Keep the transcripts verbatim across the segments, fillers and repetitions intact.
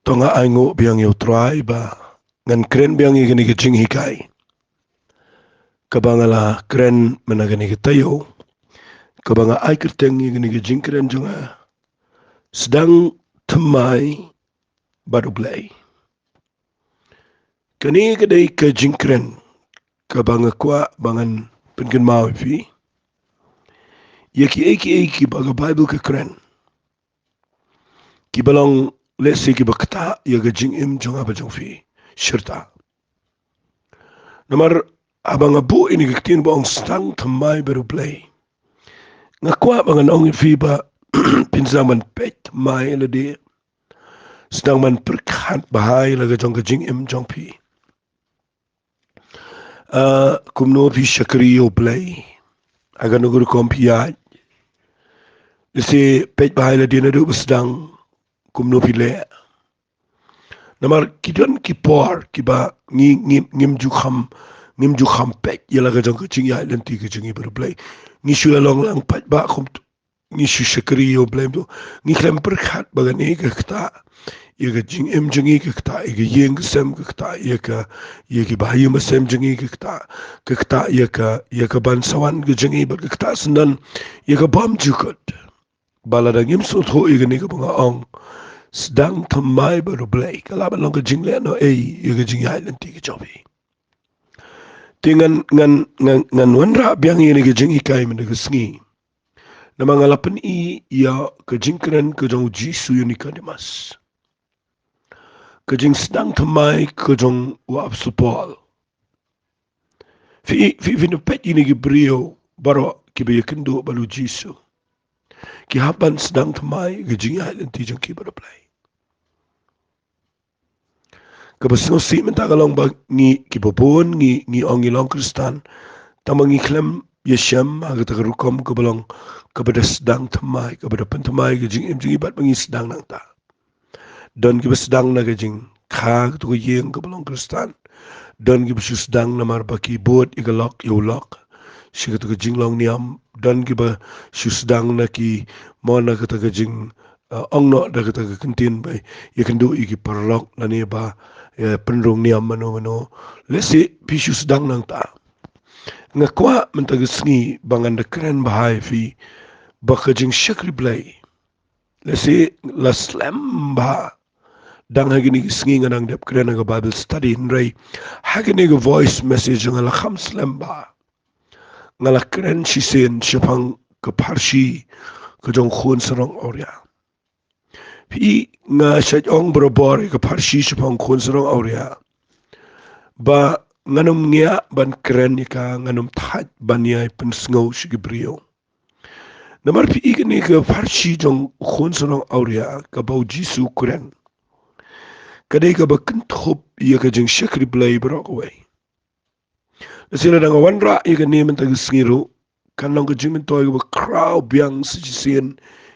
To nga ainguh biang ïa u Trai ba ngan kren biang ïa kane ka jinghikai kaba nga la kren mynta kane ka taïew, kaba nga ai kyrteng ïa kane ka jingkren jong nga, Sdang Thymmai bad U Blei. Kane ka dei ka jingkren kaba nga kwah ba ngan pynkynmaw ïa phi ïa kiei kiei kiba ka Baibl ka kren, kiba long lehse kiba ktah ïa ka jingim jong nga bad jong phi shirta. Namar haba nga buh ïa kane ka ktien ba ong Sdang Thymmai bad U Blei, nga kwah ba ngan ong ïa phi ba phin sdang ban peit thymmai ïa lade, sdang ban pyrkhat bha ïa la ka jong ka jingim jong phi. Ah, kumno phi shakri ïa U Blei, ha kano ka rukom phi ïaid. Lehse peit bha ïa lade naduh ba sdang, kumno phi leh. Namar ki don ki por kiba ngi, ngi, ngim ju kham, ngim ju kham peit ïa la ka jong ka jingïaid lynti ka jong ngi bad U Blei. Ngi shu la long lang paidbah kum ngi shu shakri ïa U Blei, ngi khlem pyrkhat ba kane ka ktah ïa ka jingim jong ngi, ka ktah ïa ka ïing ka sem, ka ktah ïa ka, ïa ki bahaïing bahasem jong ngi, ka ktah, ka ktah ïa ka, ïa ka ban sa wan ka jong ngi, bad ka ktah sngewdon ïa ka bymjukut. Ba lada ngim sngewthuh ïa kane kaba nga ong, Sdang Thymmai bad U Blei, ka lah ban long ka jinglehnohei ïa ka jingïaid lynti ka jong phi. Te ngan, ngan, ngan, ngan wanrah biang ïa kane ka jinghikai mynta ka sngi. Namar nga la pyni ïa ka jingkren ka jong u Jisu ïa u Nikodemus, ka jingsdang thymmai ka jong u Apostol Paul. Phi, phi, phin peit ïa kine ki briew baroh kiba ïakynduh bad u Jisu, ki hap ban sdang thymmai ka jingïaid lynti jong ki bad U Blei. Kaba sngewsih mynta ka long ba ngi kiba bun ngi, ngi ong ngi long Khristan, tangba ngi khlem ïashem ha kata ka rukom kaba long kaba da sdang thymmai, kaba da pynthymmai ka jingim jong ngi bad ba ngi sdang nangta. Don kiba sdang na ka jingkha kato ka ïing kaba long Khristan. Don kiba shu sdang namar ba ki bud ïa ka lok ïa u lok sha kato ka jinglong niam. Don kiba shu sdang na ki, mo, na kata ka jing, uh, ong noh da kata ka kyntien ba ïakynduh ïa ki paralok lane ba, eh, pynrung niam mano mano. Lehse phi shu sdang nangta. Nga kwah mynta ka sngi ba ngan da kren bha ïa phi ba ka jingshakri Blei, lehse la slem bha. Dang ha kine ki sngi nga dang dep kren ha ka Bible study, hynrei ha kine ki voice message nga la kham slem bha. Nga la kren shisien shaphang ka pharshi ka jong u khun sarong awria. Phi, nga shait ong barabor ïa ka pharshi shaphang u khun sarong awria ba ngan ym ngiah ban kren ïa ka, ngan ym thait ban ïai pynsngew sha ki briew. Namar phi, kane ka pharshi jong u khun sarong awria kaba u Jisu u kren, ka dei kaba kynthup ïa ka jingshakri Blei baroh kawei. Lehse lada nga wanrah ïa kane mynta ka sngi ruh, kan long ka jingmyntoi kaba khraw biang sa shisien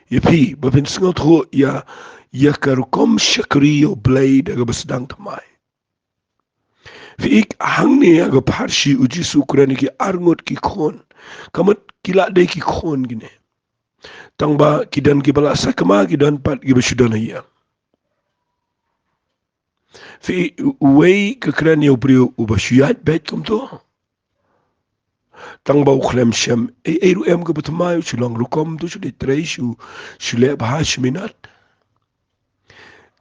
ïa phi ba phin sngewthuh ïa, ïa ka rukom shakri ïa U Blei da kaba sdang thymmai. Phi, hangne ha ka pharshi u Jisu u kren ïa ki arngut ki khun. Ka mut ki la dei ki khun kine. Tangba ki don kiba la sakma, ki don pat kiba shu don ha ïing. Phi, u-, uwei ka kren ïa u briew uba shu ïaid beit kumto. Tangba u khlem shem ei ei ruh em kaba thymmai, u shu long rukom to, shu dei trei, shu, shu leh bha, shu minot.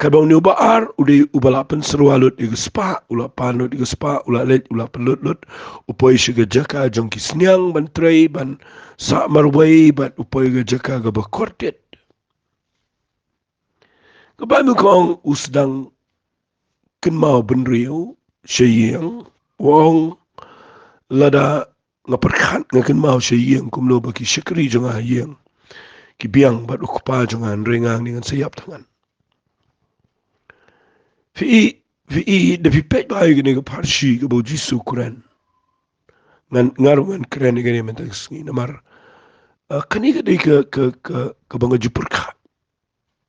Katba une uba ar u dei uba la pynsyrwa lut ïa ka spah, u la pan lut ïa ka spah, u la leit, u la pynlut lut, u poi sha ka jaka jong ki sniang ban trei, ban sah marwei, bad u poi ka jaka kaba kordit. Ka Baibl ka ong u sdang kynmaw bynriew sha ïing, u ong lada nga pyrkhat nga kynmaw sha ïing kumno ba ki shakri jong nga ha ïing ki biang bad u kpa jong nga, hynrei nga hangne ngan sa ïap tang ngan. Phi, phi, da phi peit bha ïa kane ka pharshi kaba u Jisu u kren. Ngan, nga ruh ngan kren ïa kane mynta ka sngi namar, ah, kane ka dei ka, ka, ka, kaba nga ju pyrkhat.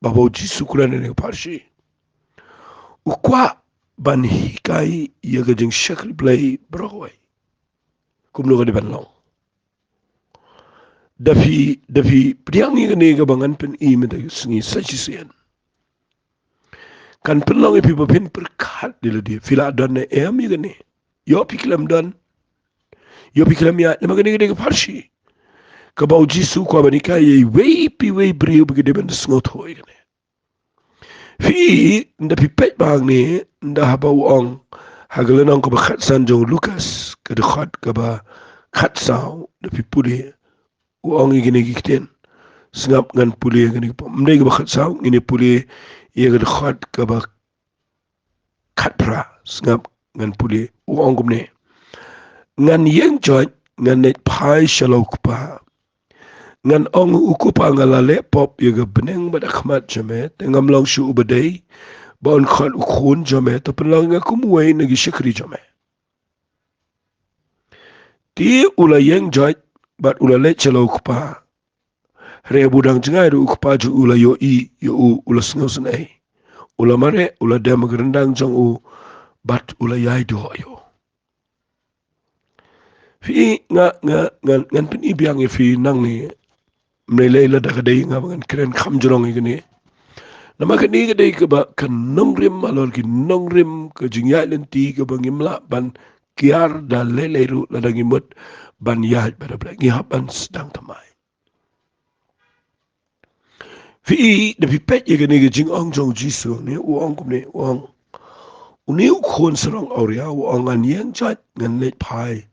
Ba haba u Jisu u kren ïa kane ka pharshi, u kwah ban hikai ïa ka jingshakri Blei baroh kawei kumno ka dei ban long. Da phi, da phi pdiang ïa kane kaba ngan pyni mynta ka sngi sa shisien, kan pynlong ïa phi ba phin pyrkhat ïa lade, phi lah don ne em ïa kane. Ïoh phi khlem don, ïoh phi khlem ïaid, namar kane ka dei ka pharshi kaba u Jisu u kwah ban hikai ïa iwei pa iwei i briew ba ki dei ban sngewthuh ïa kane. Phi, ynda phi peit ba hangne, ynda haba u ong ha ka lynnong kaba khatsan jong u Lukas, ka dkhot kaba khatsaw, ynda phi pule, u ong ïa kine ki ktien. Sngap, ngan pule ïa kine ki pom. Ym dei kaba khatsaw, ngin ïa pule ïa ka dkhot kaba khatphra. Sngap, ngan pule. U ong kumne: Ngan ïeng joit, ngan leit phai sha la u Kpa. Ngan ong, u Kpa, nga la leh pop ïa ka bneng bad ha khmat jong me, te ngam long shuh uba dei ba un khot u khun jong me, to pynlong ïa nga kum uwei na ki shakri jong me. Te u la ïeng joit bad u la leit sha la u Kpa. Hynrei haba u dang jngai ruh, u kpa jong u u la ïohi ïa u, u la sngewsynei, u la mareh, u la dem ha ka ryndang jong u bad u la ïai duh ïa u. Phi, nga, nga, ngan, ngan pyni biang ïa phi nangne. Ym lei lei lada ka dei nga ba ngan kren kham jrong ïa kane. Namar kane ka dei kaba ka nongrim halor ki nongrim, ka jingïaid lynti kaba ngim lah ban kiar da lei lei ruh lada ngi mut ban ïaid bad U Blei, ngi hap ban sdang thymmai. Phi, da phi peit ïa kane ka jingong jong u Jisu, ne u ong kumne, u ong, une u khun sarong awria u ong, ngan ïeng joit, ngan leit phai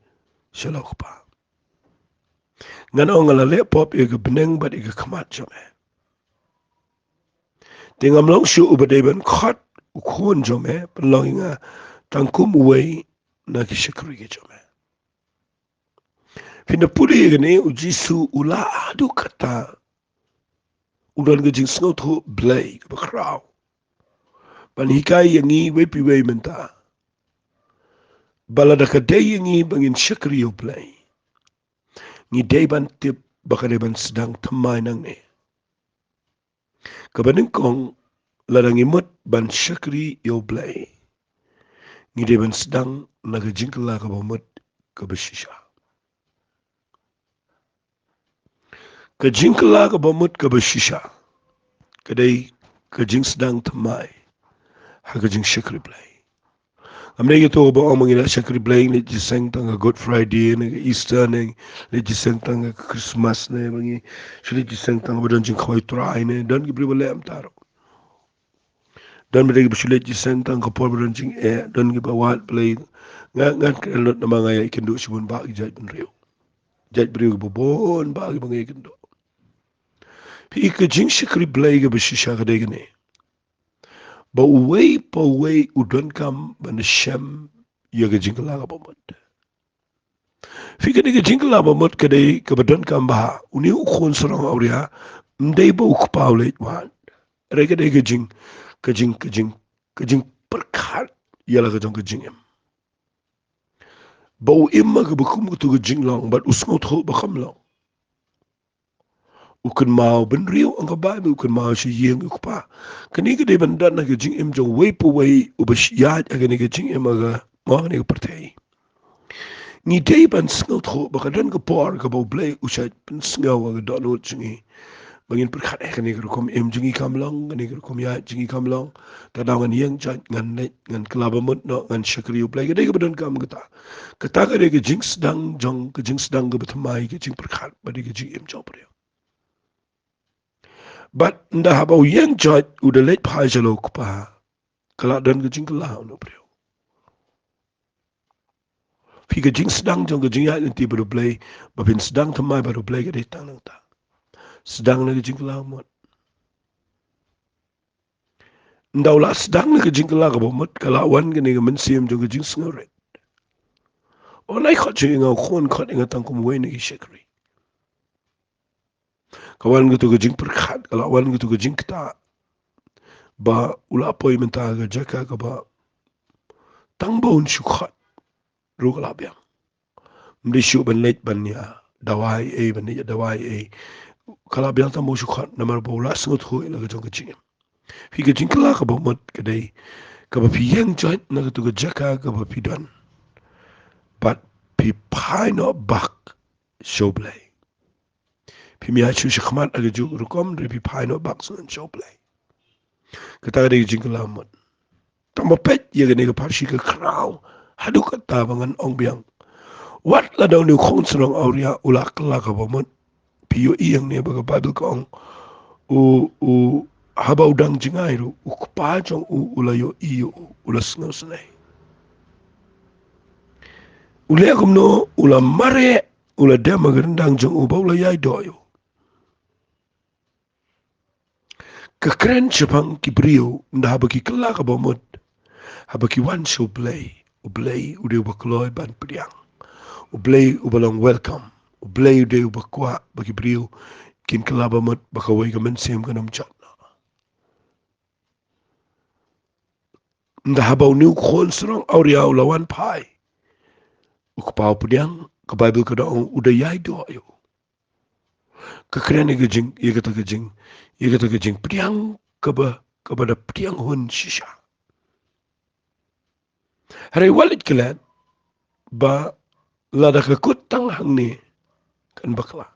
sha la u Kpa. Ngan ong, nga la leh pop ïa ka bneng bad ïa ka khmat jong me. Te ngam long shuh uba dei ban khot u khun jong me, pynlong ïa nga tang kum uwei na ki shakri ki jong me. Phin da pule ïa kane, u Jisu u la haduh katta u don ka jingsngewthuh Blei kaba khraw ban hikai ïa ngi iwei pa iwei mynta ba lada ka dei ïa ngi ba ngin shakri ïa U Blei, ngi dei ban tip ba ka dei ban sdang thymmai nangne. Kaba nyngkong, lada ngi mut ban shakri ïa U Blei, ngi dei ban sdang na ka jingkylla kaba mut kaba shisha. Ka jingkylla kaba mut kaba shisha ka dei ka jingsdang thymmai ha ka jingshakri Blei. Ngam dei kato ba ong ba ngi la shakri Blei, ngi leit jingïaseng tang ka Good Friday ne ka Easter, ne ngi leit jingïaseng tang ka Christmas, ne ba ngi shu leit jingïaseng tang ba don jingkhawai Trai, ne don ki briew ba leh kumta ruh. Don ba dei kiba shu leit jingïaseng tang ka por ba don jingeh, don kiba wad Blei. Nga, ngan kren lut namar nga ïakynduh shibun bah ki jait bynriew, jait briew kiba bun bah kiba nga ïakynduh. Phi, ka jingshakri Blei kaba shisha ka dei kane, ba uwei pa uwei u donkam ban shem ïa ka jingkylla kaba mut. Phi, kane ka jingkylla ba mut ka dei kaba donkam ba ha une u khun sarong awria ym dei ba u kpa u leit wad. Hynrei ka dei ka jing, ka jing, ka jing, ka jingpyrkhat ïa la ka jong ka jingim, ba u im ma kaba kum kato ka jinglong bad u sngewthuh ba kam long. U kynmaw bynriew, ong ka Baibl, u kynmaw sha ïing u kpa. Kane ka dei ban don ha ka jingim jong uwei pa uwei uba ïaid ha kane ka jingim, ha ka, mo, ha kane ka pyrthei. Ngi dei ban sngewthuh ba ka don ka por kaba U Blei u shait pynsngew ha ka dohnud jong ngi ba ngin pyrkhat, eh, kane ka rukom im jong ngi kam long, kane ka rukom ïaid jong ngi kam long. Te daw ngan ïeng joit, ngan leit, ngan kylla ba mut noh, ngan shakri U Blei. Ka dei kaba donkam kata. Kata ka dei ka jingsdang jong, ka jingsdang kaba thymmai, ka jingpyrkhat bad ka jingim jong u briew. Bad ynda haba u ïeng joit u da leit phai sha la u kpa, ka la don ka jingkylla ha une u briew. Phi, ka jingsdang jong ka jingïaid lynti bad U Blei, ba phin sdang thymmai bad U Blei, ka dei tang nangta. Sdang na ka jingkylla mut. Ynda u la sdang na ka jingkylla kaba mut, ka la wan kane ka mynsiem jong ka jingsngewrit. Wat la khot shuh ïa nga u khun, khot ïa nga tang kum uwei na ki shakri. Ka wan kato ka jingpyrkhat, ka la wan kato ka jingktah, ba u la poi mynta ha ka jaka kaba tang ba un shu khot ruh ka la biang. Ym dei shuh ban leit ban ïa dawai ei, ban leit ïa dawai ei. Ka la biang tang ba u shu khot namar ba u la sngewthuh ïa la ka jong ka jingim. Phi, ka jingkylla kaba mut ka dei kaba phi ïeng joit na kato ka jaka kaba phi don bad phi phai noh bak sha U Blei. Phim ïaid shuh shakhmat ha kajuh ka rukom, hynrei phi phai noh bak sha U Blei. Kata ka dei ka jingkylla mut. Tang ba peit ïa kane ka pharshi ka khraw haduh katta ba ngan ong biang. Wat lada une u khun shnong awria u la kylla kaba mut, phi ïohi hangne ba ka Baibl ka ong, u, u, haba u dang jngai ruh, u kpa jong u, u la ïohi ïa u, u la sngewsynei. U leh kumno, u la mareh, u la dem ha ka ryndang jong u ba u la ïai doh ïa u. Ka kren shaphang ki briew, ynda haba ki kylla kaba mut, haba ki wan sha U Blei, U Blei u dei uba kloi ban pdiang. U Blei uba long welcome. U Blei u dei uba kwah ba ki briew kin kylla ba mut, ba kawei ka mynsiem kan ym jot noh. Ynda haba une u khun shnong awria u la wan phai, u kpa u pdiang, ka Baibl ka da ong u da ïai doh ïa u. Ka kren ïa ka jing, ïa kata ka jing, ïa kata ka jingpdiang kaba, kaba da pdiang hun shisha. Hynrei wat leit klet ba lada ka kut tang hangne kan bakla.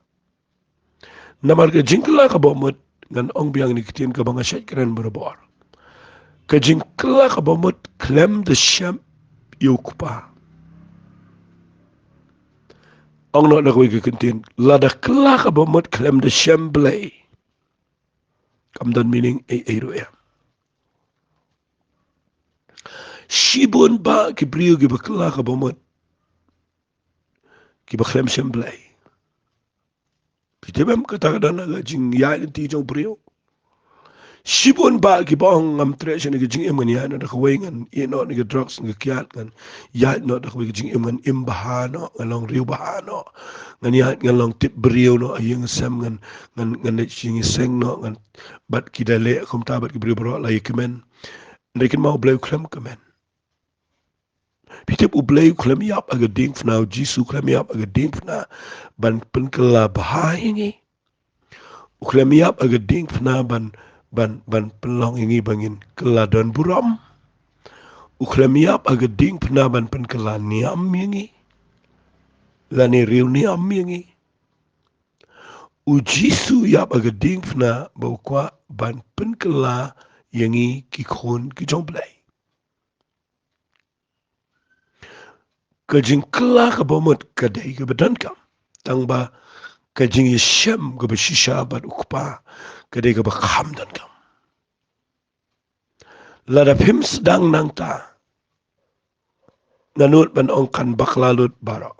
Namar ka jingkylla kaba mut, ngan ong biang ïa kane ka ktien kaba nga shait kren barabor. Ka jingkylla kaba mut khlem da shem ïa u kpa. Ong noh da kawei ka ktien, lada kylla kaba mut khlem da shem Blei, kam don meaning ei ei ruh em. Shibun bah ki briew kiba kylla kaba mut, kiba khlem shem Blei. Phi tip em, kata ka don ha ka jingïaid lynti jong u briew. Shibun bah kiba ong ngam treh sha kane ka jingim, ngan ïaid noh da kawei, ngan ïeh noh na ka drugs, na ka kiad, ngan ïaid noh da kawei ka jingim, ngan im bha noh, ngan long riewbha noh, ngan ïaid, ngan long tip briew noh ha ïing ha sem, ngan, ngan, ngan leit sha ïing seng noh, ngan, bad ki da leh kumta, bad ki briew baroh la ïakmen. Hynrei kynmaw, U Blei u khlem kmen. Phi tip, U Blei u khlem ïap ha ka diengphna, U Jisu u khlem ïap ha ka diengphna ban pynkylla bha ïa ngi. U khlem ïap ha ka diengphna ban, ban, ban pynlong ïa ngi ba ngin kylla don burom. U khlem ïap ha ka diengphna ban pynkylla niam ïa ngi, lane riewniam ïa ngi. U Jisu u ïap ha ka diengphna ba u kwah ban pynkylla ïa ngi ki khun ki jong U Blei. Ka jingkylla kaba mut ka dei kaba donkam, tangba ka jingïashem kaba shisha bad u kpa ka dei kaba kham donkam. Lada phim sdang nangta, nga nud ban ong kan bakla lut baroh.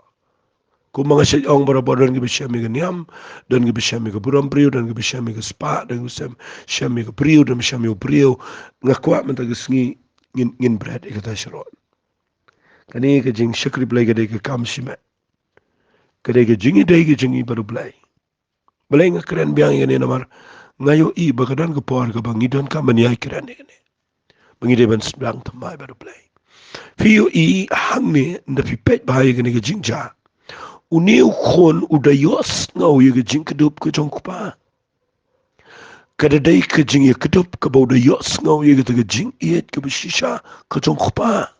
Kumba nga shait ong barabor, don kiba shem ïa ka niam, don kiba shem ïa ka burom briew, don kiba shem ïa ka spah, don kiba shem, shem ïa ka briew, don kiba shem ïa u briew. Nga kwah mynta ka sngi ngin, ngin bret ïa kata sharoh. Kane ka jingshakri Blei ka dei ka kam shimet. Ka dei ka jingïadei ka jong ngi bad U Blei. Balei nga kren biang ïa kane? Namar nga ïohi ba ka don ka por kaba ngi donkam ban ïai kren ïa kane, ba ngi dei ban sdang thymmai bad U Blei. Phi ïohi hangne, ynda phi peit bha ïa kane ka jingjia, une u khun u da ïohsngew ïa ka jingkdup ka jong u kpa. Ka da dei ka jingïakdup kaba u da ïohsngew ïa kata ka jingïeit kaba shisha ka jong u kpa.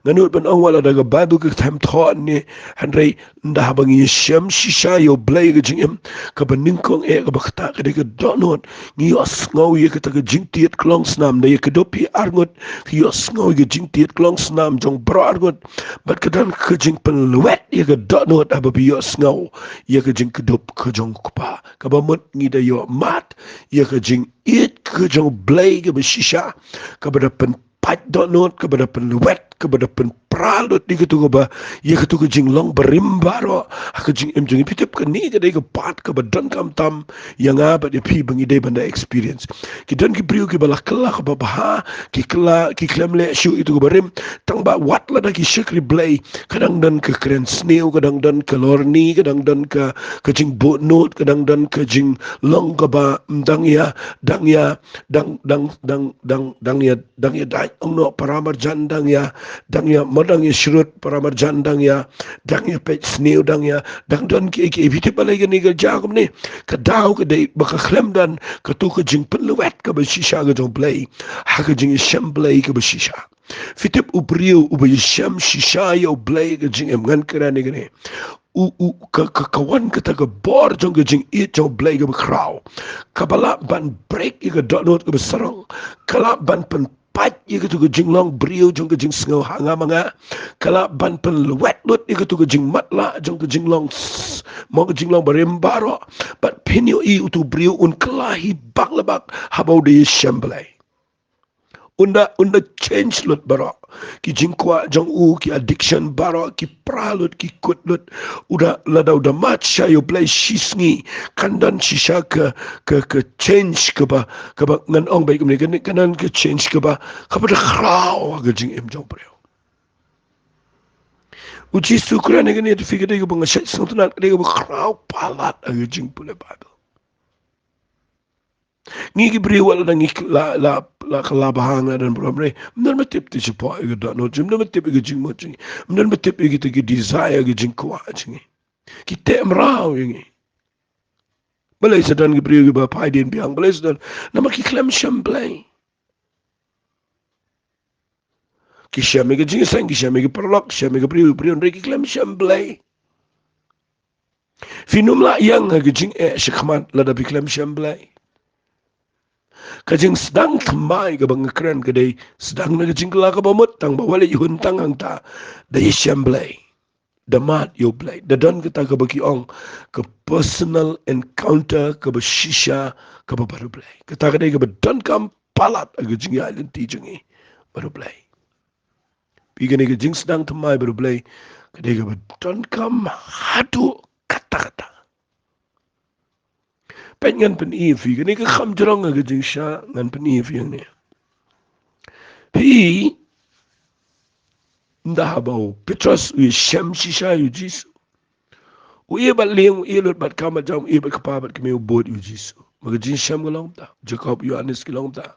Nga nud ban ong, wat lada ka Baibl ka khlem thoh ne, hynrei ynda haba ngi ïashem shisha ïa U Blei ha ka jingim, kaba nyngkong eh kaba ktah ka dei ka dohnud. Ngi ïohsngew ïa kata ka jingtied klongsnam, da ïakdup hi arngut, ngi ïohsngew ïa ka jingtied klongsnam jong baroh arngut. Bad ka don ka jingpynlwet ïa ka dohnud haba phi ïohsngew ïa ka jingkdup ka jong u kpa. Kaba mut ngi da ïohmad ïa ka jingïeit ka jong U Blei kaba shisha, kaba da pynpait dohnud, kaba da pynlwet, kaba da pynpra lut ïa katu kaba, ïa katu ka jinglong barim baroh ha ka jingim jong ngi. Phi tip, kane ka dei ka part kaba donkam tam ïa nga bad ïa phi ba ngi dei ban da experience. Ki don ki briew kiba la kylla kaba bha, ki kylla, ki khlem leh shuh ïa katu kaba rim, tangba wat lada ki shakri Blei, ka dang don ka kren sniew, ka dang don ka lorni, ka dang don ka, ka jingbud nud, ka dang don ka jinglong kaba, mm, dang ïa, dang ïa, dang, dang, dang, dang, dang ïa, dang ïa dait ong noh para marjan, dang ïa, dang ïa, mo dang ïa shrut para marjan, dang ïa, dang ïa peit sniew, dang ïa, dang don ki, ki, phi tip balei kane ka jia kumne? Ka daw ka dei ba ka khlem don katu ka jingpynlwet kaba shisha ka jong U Blei ha ka jingïashem Blei kaba shisha. Phi tip, u briew uba ïashem shisha ïa U Blei ha ka jingim, ngan kren ïa kane. U, u, ka, ka, ka wan kata ka bor jong ka jingïeit jong U Blei kaba khraw, kaba lah ban break ïa ka dohnud kaba sarong, ka lah ban pyn pynpait ïa katu ka jinglong briew jong ka jingsngew ha nga ma nga. Ka lah ban pynlwet lut ïa katu ka jingmatlah jong ka jinglong s-, mo ka jinglong barim baroh. Bad phin ïohi utu u briew un kylla hi bak la bak haba u dei ïashem Blei. Un da, un da change lut baroh. Ki jingkwah jong u, ki addiction baroh, ki pra lut, ki kut lut. U da, lada u da mad sha ïa u Blei shisngi, kan don shisha ka, ka, ka change kaba, kaba ngan ong beit kumne, kan, kan don ka change kaba, kaba da khraw ha ka jingim jong u briew. U Jisu u kren ïa kane, te phi, ka dei kaba nga shait sngewtynnat, ka dei kaba khraw palat ha ka jingpule Baibl. Ngi ki briew wat la dang ngi la, la, la, la bha, nga don burom re. Ym don ba tip te shapoh ïa ka dohnud jong ngi, ym don ba tip ïa ka jingmut jong ngi, ym don ba tip ïa kita ki desire, ïa ka jingkwah jong ngi. Ki teh mraw ïa ngi. Balei sa don ki briew kiba phai dien biang? Balei sa don? Namar ki khlem shem Blei. Ki shem ïa ka jingïaseng, ki shem ïa ka paralok, ki shem ïa ka briew, briew, hynrei ki khlem shem Blei. Phin ym lah ïeng ha ka jingeh shakhmat lada phi khlem shem Blei. Ka jingsdang thymmai kaba nga kren ka dei sdang na ka jingkylla kaba mut, tang ba wat leit hun tang hangta, da ïashem Blei, da mad ïa u Blei, da don kata kaba ki ong ka personal encounter kaba shisha kaba bad u Blei. Kata ka dei kaba donkam palat ha ka jingïaid lynti jong ngi bad u Blei. Phi, kane ka jingsdang thymmai bad u Blei ka dei kaba donkam haduh katta katta. Peit, ngan pyni ïa phi kane ka kham jrong ha ka jingshisha, ngan pyni ïa phi hangne. Phi, ynda haba u Petros u ïashem shisha ïa u Jisu, u ïeh bad lieng, u ïeh lut bad kam bad jam, u ïeh bad kpa bad kmie, u bud ïa u Jisu. Ma ka jingshem ka long kumta, Jakob, Ïoannis ki long kumta.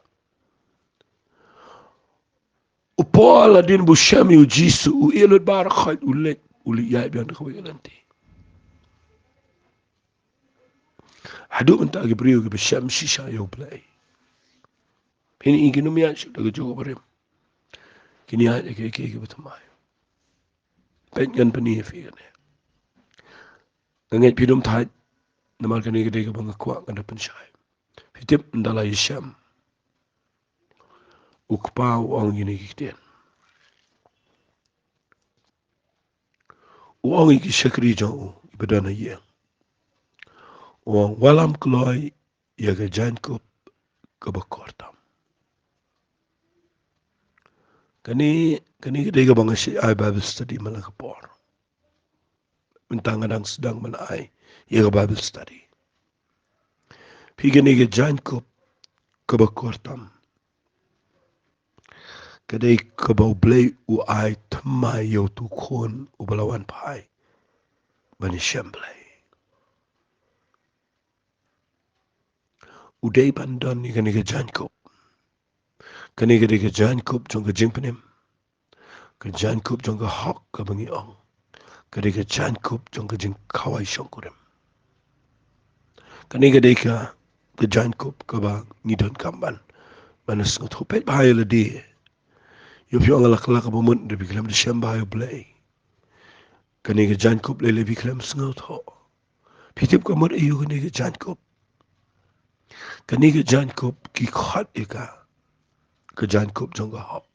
U Paul hadien ba u shem ïa u Jisu, u ïeh lut baroh khoit, u leit, u leit ïaid biang da kawei ka lynti. Haduh mynta ki briew kiba shem shisha ïa u Blei, phin ïohi kin ym ïaid shuh da kajuh kaba rim. Kin ïaid da kiei kiei kiba thymmai. Peit, ngan pyni ïa phi kane. Nga ngeit phi dum thait, namar kane ka dei kaba nga kwah, nga da pynshai. Phi tip, ynda la ïashem, u Kpa u ong kine ki ktien. U ong ïa ki shakri jong u, iba don ha ïing, u ong, wallam kloi ïa ka jaiñkup kaba kor tam. Kane, kane ka dei kaba nga shait ai Bible study man la ka por. Mynta nga dang sdang ban ai ïa ka Bible study. Phi, kane ka jaiñkup kaba kor tam, ka dei kaba u Blei u ai thymmai ïa utu u khun uba la wan phai ban ïashem Blei. U dei ban don ïa kane ka jaiñkup. Kane ka dei ka jaiñkup jong ka jingpynim, ka jaiñkup jong ka hok kaba ngi ong, ka dei ka jaiñkup jong ka jingkhawai shongkurim. Kane ka dei ka, ka jaiñkup kaba ngi donkam ban, ban sngewthuh. Peit bha ïa lade. Ïoh phi ong la ka la kaba mut, hynrei phi khlem da shem bha ïa u Blei. Kane ka jaiñkup lei lei phi khlem sngewthuh. Phi tip ka mut aïu kane ka jaiñkup? Kane ka jaiñkup ki khot ïa ka, ka jaiñkup jong ka hok.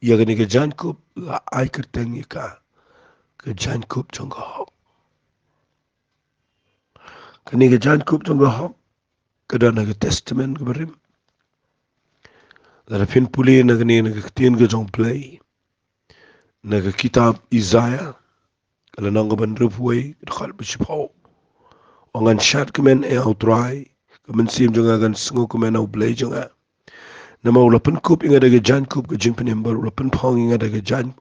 Ïa kane ka jaiñkup la ai kyrteng ïa ka, ka jaiñkup jong ka hok. Kane ka jaiñkup jong ka hok ka don ha ka Testament kaba rim. Lada phin pule na kane, na ka ktien ka jong u Blei, na ka kitab Isaiah, ka lynnong kaba hynriewphew wei, ka dkhot ba shiphew, u ong, ngan shad kmen ïa u Trai, ka mynsiem jong nga kan sngewkmen ïa u Blei jong nga. Namar u la pynkup ïa nga da ka jaiñkup ka jingpynim, bad u la pynphong ïa nga da ka jaiñ,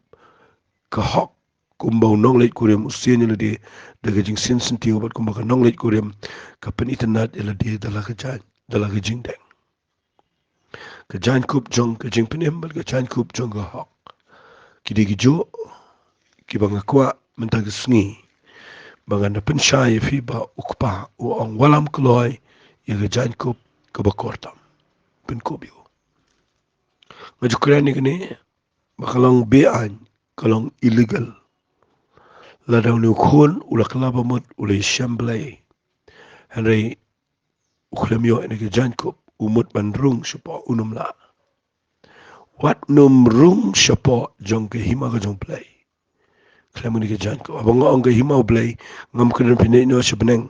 ka hok, kumba u nongleit kurim u sien ïa lade da ka jingsien syntiew, bad kumba ka nongleit kurim ka pynitynnad ïa lade da la ka jaiñ, da la ka jingdeng. Ka jaiñkup jong ka jingpynim bad ka jaiñkup jong ka hok, ki dei kijuh kiba nga kwah mynta ka sngi ba ngan da pynshai ïa phi, ba u Kpa u ong, wallam kloi ïa ka jaiñkup kaba kor tam. Pynkup ïa u. Nga ju kren ïa kane ba ka long be-aiñ, ka long illegal. Lada une u khun u la kylla ba mut, u la ïashem Blei, hynrei u khlem ïoh ïa kane ka jaiñkup, u mut ban rung shapoh, un ym lah. Wat nym rung shapoh jong ka hima ka jong U Blei khlem kane ka jaiñkup. Haba nga ong ka hima U Blei, ngam kren phin ïeh noh sha bneng.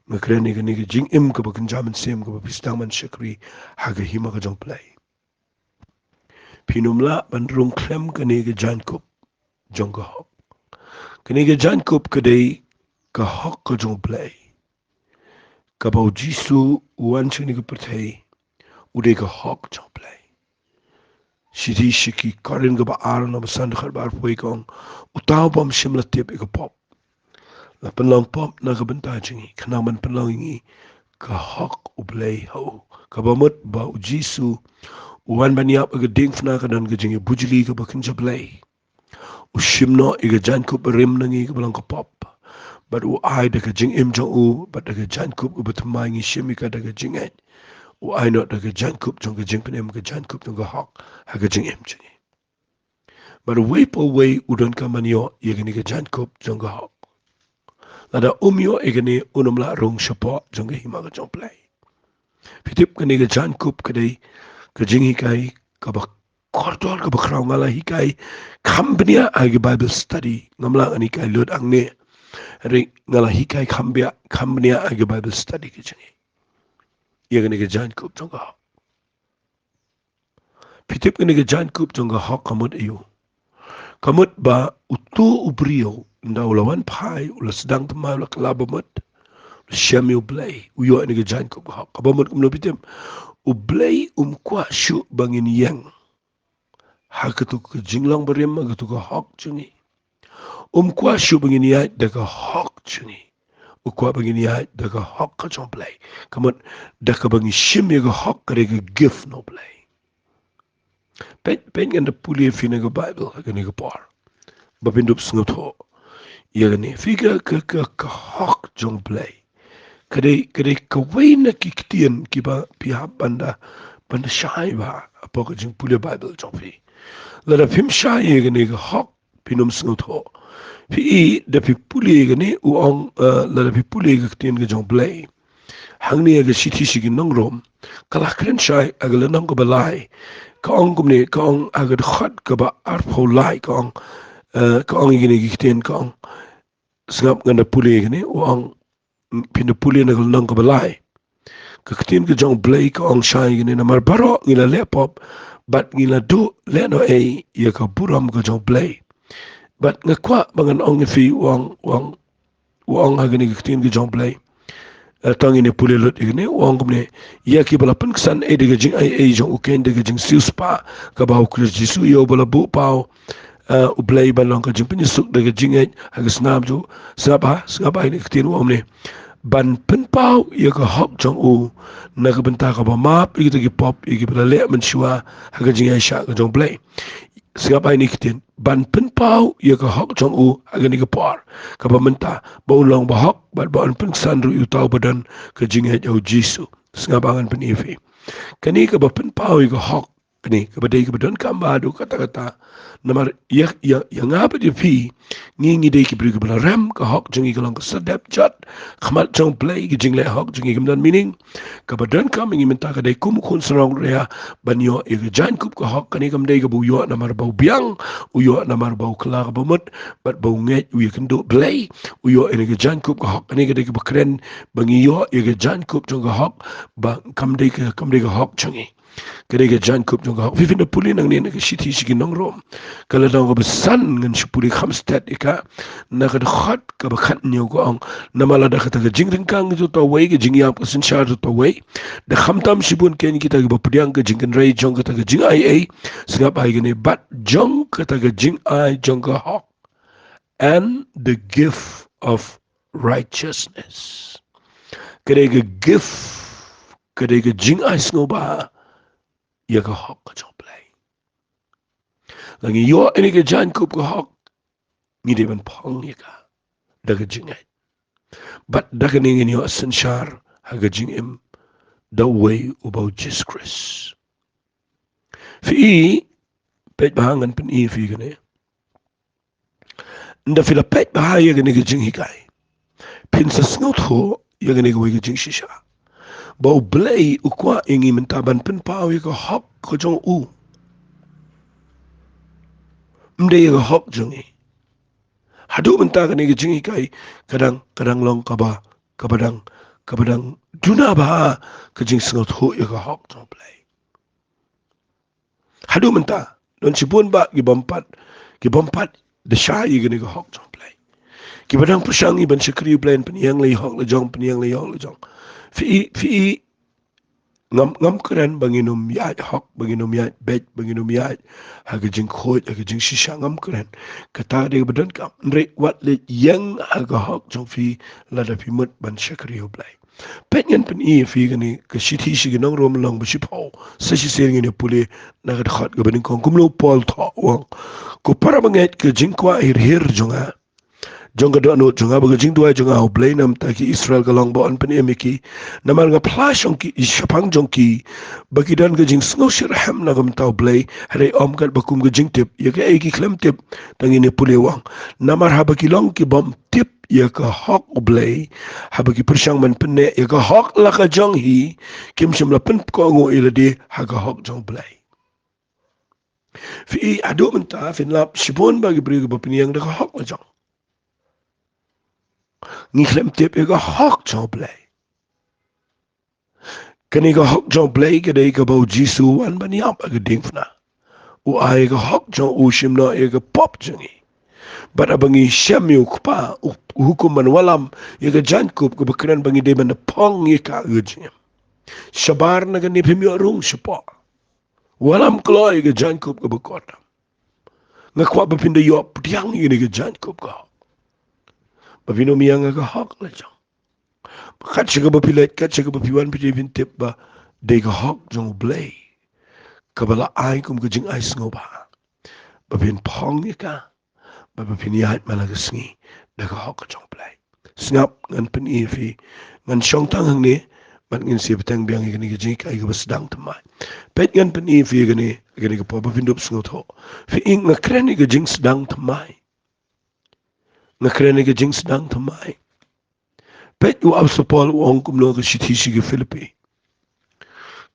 Nga kren ïa kane ka jingim kaba kynja mynsiem kaba phi sdang ban shakri ha ka hima ka jong U Blei. Phin ym lah ban rung khlem kane ka jaiñkup jong ka hok. Kane ka jaiñkup ka dei ka hok ka jong U Blei. Kaba U Jisu u wan sha kane ka pyrthei, u dei ka hok jong U Blei. Shithi sha ki Korinth kaba ar, lynnong ba san, dkhot ba arphew wei ka ong, uta u bym shym la tip ïa ka pop la pynlong pop na ka bynta jong ngi, khnang ban pynlong ïa ngi ka hok U Blei ha u. Kaba mut ba U Jisu u wan ban ïap ha ka diengphna, ka don ka jingïabujli kaba kynja Blei. U shim noh ïa ka jaiñkup barim na ngi kaba long ka pop, bad u ai da ka jingim jong u, bad da ka jaiñkup kaba thymmai ngi shim ïa ka da ka jingngeit, u ai noh da ka jaiñkup jong ka jingpynim, ka jaiñkup jong ka hok ha ka jingim jong ngi. Bad uwei pa uwei u donkam ban ïoh ïa kane ka jaiñkup jong ka hok. Lada um ïoh ïa kane, un ym lah rung shapoh jong ka hima ka jong U Blei. Phi tip, kane ka jaiñkup ka dei ka jinghikai kaba kordor kaba khraw. Nga la hikai kham bniah ha ki Bible study. Ngam lah ngan hikai lut hangne. Hynrei nga la hikai kham bniah, kham bniah ha ki Bible study ka jong ngi ïa kane ka jaiñkup jong ka hok. Phi tip, kane ka jaiñkup jong ka hok ka mut aïu? Ka mut ba uto u briew, ynda u la wan phai, u la sdang thymmai, u la kylla ba mut, u la shem ïa U Blei, u ïoh ïa kane ka jaiñkup ka hok. Kaba mut kumno, phi tip? U Blei um kwah shuh ba ngin ïeng ha kato ka jinglong barim, ha kato ka hok jong ngi. Um kwah shuh ba ngin ïaid da ka hok jong ngi. U kwah ba ngin ïaid da ka hok ka jong U Blei. Ka mut, da kaba ngi shim ïa ka hok, ka dei ka gift na U Blei. Peit, peit, ngan da pule ïa phi na ka Bible ha kane ka por, ba phin dup sngewthuh ïa kane. Phi, ka, ka, ka, ka hok jong U Blei ka dei, ka dei kawei na ki ktien kiba phi hap ban da, ban da shai bha hapoh ka jingpule Bible jong phi. Lada phim shai ïa kane ka hok, phin ym sngewthuh. Phi i, da phi pule ïa kane, u ong, eh, lada phi pule ïa ka ktien ka jong U Blei hangne ha ka shithi sha ki nong Rom, ka la kren shai ha ka lynnong kaba lai. Ka ong kumne, ka ong ha ka dkhot kaba arphew lai, ka ong, eh, ka ong ïa kine ki ktien, ka ong, sngap, ngan da pule ïa kane, u ong, phin da pule na ka lynnong kaba lai. Ka ktien ka jong U Blei ka ong shai ïa kane: Namar baroh ngi la leh pop, bad ngi la duh lehnohei ïa ka burom ka jong U Blei. Bad nga kwah ba ngan ong ïa phi, u ong, u ong, u ong ha kane ka ktien ka jong U Blei. Eh, tang ngin ïa pule lut ïa kane, u ong kumne: Ïa kiba la pynksan ei da ka jingaiei jong u keiñ, da ka jingsiewspah kaba ha U Khrist Jisu, ïa uba la buh paw, eh, U Blei ban long ka jingpynïasuk da ka jingngeit ha ka snam jong u. Sngap bha, sngap bha ïa kane ka ktien, u ong kumne: Ban pynpaw ïa ka hok jong u na ka bynta kaba map ïa kita ki pop, ïa kiba la leh mynshuwa ha ka jingïaishah ka jong U Blei. Sngap bha ïa kane ka ktien: Ban pynpaw ïa ka hok jong u ha kane ka por kaba mynta, ba un long bahok, bad ba un pynksan ruh ïa uta uba don ka jingngeit ha U Jisu. Sngap bha, ngan pyni ïa phi. Kane kaba pynpaw ïa ka hok, kane kaba dei kaba donkam bha haduh katta katta. Namar ïa, ïa, ïa nga bad ïa phi, ngi, ngi dei ki briew kiba la rem, ka hok jong ngi ka long ka sardep jot ha khmat jong U Blei. Ka jingleh hok jong ngi kam don meaning. Kaba donkam ïa ngi mynta ka dei kum u khun sarong ria ban ïoh ïa ka jaiñkup ka hok. Kane kam dei kaba u ïoh namar ba u biang, u ïoh namar ba u kylla kaba mut, bad ba u ngeit, u ïakynduh Blei, u ïoh ïa kane ka jaiñkup ka hok. Kane ka dei kaba kren ba ngi ïoh ïa ka jaiñkup jong ka hok, ba kam dei ka, kam dei ka hok jong ngi. Ka dei ka jaiñkup jong ka hok. Phi, phin da pule nangne na ka shithi sha ki nong Rom, ka lynnong kaba san, ngan shu pule kham stet ïa ka. Na ka dkhot kaba khathynñiew ka ong: Namar lada kata ka jingryngkang jong uta uwei, ka jingïap ka synshar jong uta uwei, da khamtam shibun keiñ kita kiba pdiang ka jingkynrei jong kata ka jingaiei, sngap bha ïa kane, bad jong kata ka jingai jong ka hok, and the gift of righteousness. Ka dei ka gift, ka dei ka jingai sngewbha ïa ka hok ka jong U Blei. Lada ngi ïoh ïa kane ka jaiñkup ka hok, ngi dei ban phong ïa ka da ka jingngeit, bad da kane ngin ïoh synshar ha ka jingim da uwei uba u Jisu Khrist. Phi i, peit bha, ngan pyni ïa phi kane. Ynda phi la peit bha ïa kane ka jinghikai, phin sa sngewthuh ïa kane kawei ka jingshisha. ba U Blei u kwah ïa ngi mynta ban pynpaw ïa ka hok ka jong u. Ym dei ïa ka hok jong ngi. Haduh mynta kane ka jinghikai ka dang, ka dang long kaba, kaba dang, kaba dang duna bha ka jingsngewthuh ïa ka hok jong U Blei. Haduh mynta don shibun bah ki bym pat, ki bym pat da shai ïa kane ka hok jong U Blei. Kiba dang pyrshang ïa ban shakri U Blei, pynïeng la ïa hok la jong, pynïeng la ïa hok la jong. Phi i, phi i, ngam, ngam kren ba ngin ym ïaid hok, ba ngin ym ïaid beit, ba ngin ym ïaid ha ka jingkhuid, ha ka jingshisha, ngam kren. Kata dei kaba donkam. Hynrei wat leit ïeng ha ka hok jong phi lada phi mut ban shakri U Blei. Peit, ngan pyni ïa phi kane ka shithi sha ki Nong Rom lynnong ba shiphew. Sa shisien ngin ïa pule na ka dkhot kaba nyngkong, kumno u Paul u thoh, u ong: Ko para bangeit, ka jingkwah hirhir jong nga, jong ka dohnud jong nga bad ka jingduwai jong nga ha U Blei namar ki Israel ka long ba yn pynim ïa ki. Namar nga phla shong ki, shaphang jong ki, ba ki don ka jingsngewshitrhem na ka bynta U Blei, hynrei ym katba kum ka jingtip. Ïa kaei ki khlem tip? Tang ngin ïa pule, u ong: Namar haba ki long ki bym tip ïa ka hok U Blei, haba ki pyrshang ban pynneh ïa ka hok la ka jong hi, kim shym la pynkohnguh ïa lade ha ka hok jong U Blei. Phi i, haduh mynta phin lap shibun bah ki briew kiba pynïeng da ka hok la jong. Ngi khlem tip ïa ka hok jong U Blei. Kane ka hok jong U Blei ka dei kaba U Jisu u wan ban ïap ha ka diengphna. U ai ka hok jong u shim noh ïa ka pop jong ngi. Bad haba ngi shem ïa u Kpa, u, u hukum ban wallam ïa ka jaiñkup kaba kren ba ngi dei ban da phong ïa ka ha ka jingim. Shabar na kane phim ïoh rung shapoh. Wallam kloi ïa ka jaiñkup kaba kordor. Nga kwah ba phin da ïoh pdiang ïa kane ka jaiñkup ka hok, ba phin ym ïeng ha ka hok la jong. Kat sha kaba phi leit, kat sha kaba phi wan, phi dei phin tip ba dei ka hok jong U Blei kaba la ai kum ka jingai sngewbha, ba phin phong ïa ka, ba, ba phin ïaid man la ka sngi da ka hok ka jong U Blei. Sngap, ngan pyni ïa phi. Ngan shong tang hangne bad ngin sa bteng biang ïa kane ka jinghikai kaba sdang thymmai. Peit, ngan pyni ïa phi ïa kane, ïa kane ka por ba phin dup sngewthuh. Phi i, nga kren ïa ka jingsdang thymmai. Nga kren ïa ka jingsdang thymmai. Peit, u Apostol Paul u ong kumno ha ka shithi sha ki Philippi.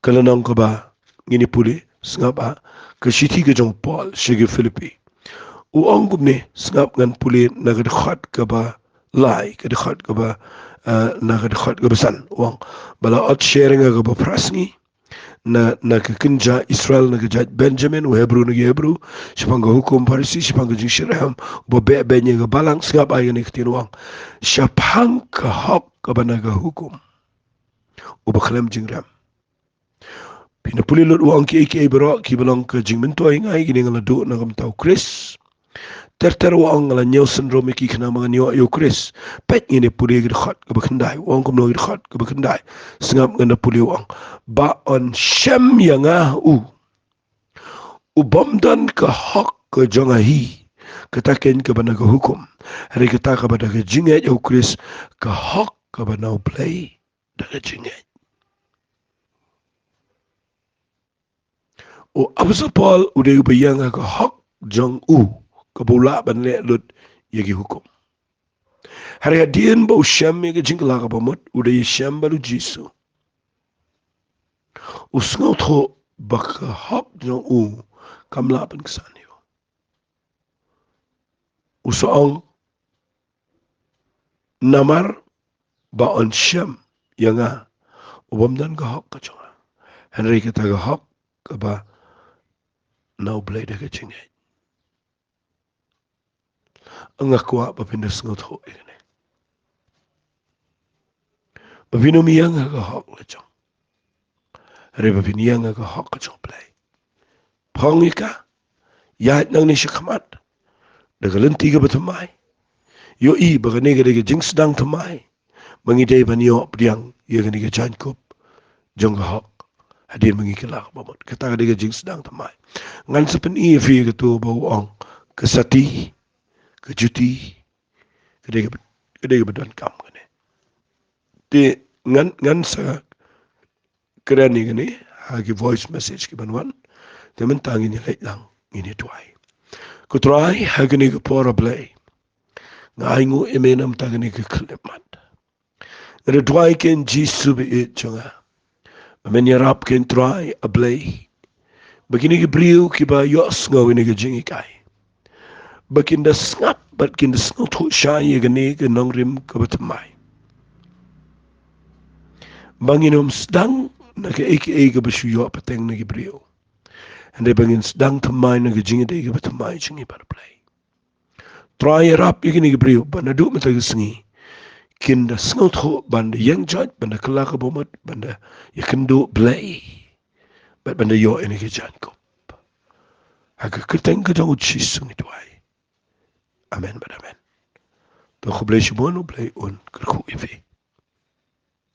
Ka lynnong kaba ngin ïa pule, sngap, ha ka shithi ka jong u Paul sha ki Philippi. U ong kumne, sngap, ngan pule na ka dkhot kaba lai, ka dkhot kaba, eh, na ka dkhot kaba san. U ong: Ba la ot sher ïa nga kaba phra sngi na, na ka kynja Israel na ka jaid Benjamin, u Hebru na ki Hebru, shaphang ka hukum Pharisi, shaphang ka jingshitrhem, uba beh beiñ ïa ka balang. Sngap, ai kane ka ktien, u ong: Shaphang ka hok kaba na ka hukum, uba khlem jingrem. Phin da pule lut, u ong: Kiei kiei baroh kiba long ka jingmyntoi ïa nga, ïa kine nga la duh na ka bynta U Khrist. Ter ter u ong: Nga la ñiew synrum ïa ki khnang ba ngan ïoh ïa U Khrist. Peit, ngin ïa pule ka dkhot kaba khyndai. U ong kumno ka dkhot kaba khyndai? Sngap, ngan da pule, u ong: Ba yn shem ïa nga u, u bym don ka hok ka jong nga hi, kata keiñ kaba na ka hukum, hynrei kata kaba na ka jingngeit ha U Khrist, ka hok kaba na U Blei da ka jingngeit. U Apostol Paul u dei uba ïeng ha ka hok jong u, kaba u lah ban leh lut ïa ki hukum. Hynrei hadien ba u shem ïa ka jingkylla kaba mut, u dei ïashem bad U Jisu, u sngewthuh ba ka hok jong u kam lah ban ksan ïa u. U sa ong: Namar ba yn shem ïa nga u bym don ka hok ka jong nga, hynrei kata ka hok kaba na U Blei da ka jingngeit. Nga kwah ba phin da sngewthuh ïa kane, ba phin ym ïeng ha ka hok la jong, hynrei ba phin ïeng ha ka hok ka jong U Blei. Phong ïa ka, ïaid nangne shakhmat da ka lynti kaba thymmai. Ïohi ba kane ka dei ka jingsdang thymmai ba ngi dei ban ïoh pdiang ïa kane ka jaiñkup jong ka hok hadien ba ngi kylla kaba mut. Kata ka dei ka jingsdang thymmai. Ngan sa pyni ïa phi ïa kato ba u ong ka sati, ka juti, ka dei kaba, ka dei kaba donkam kane. Te ngan, ngan sa kren ïa kane ha ki voice message ki ban wan. Te mynta ngin ïa leit lang, ngin ïa duwai. Ko Trai, ha kane ka por, A Blei, nga ainguh ïa me namar kane ka khyllipmat. Nga da duwai ïa ka kyrteng Jisu ba ïeit jong nga. Ba men ïarap kein Trai a Blei, ba kine ki briew kiba ïohsngew ïa kane ka jinghikai, ba kin da sngap bad kin da sngewthuh shai ïa kane ka nongrim kaba thymmai. Ba ngin ym sdang na kaei kaei kaba shu ïoh pateng na ki briew, hynrei ba ngin sdang thymmai na ka jingïadei kaba thymmai jong ngi bad a Blei. Trai ïarap ïa kine ki briew ba naduh mynta ka sngi kin da sngewthuh ban da ïeng jait, ban da kylla ka bamut, ban da ïakynduh Blei, bad ban da ïoh ïa kane ka jaiñkup. Ha ka kyrteng ka jong U Jisu ngi duwai. Amen bad amen. To khublei shibun, U Blei un kyrkhu ïa phi.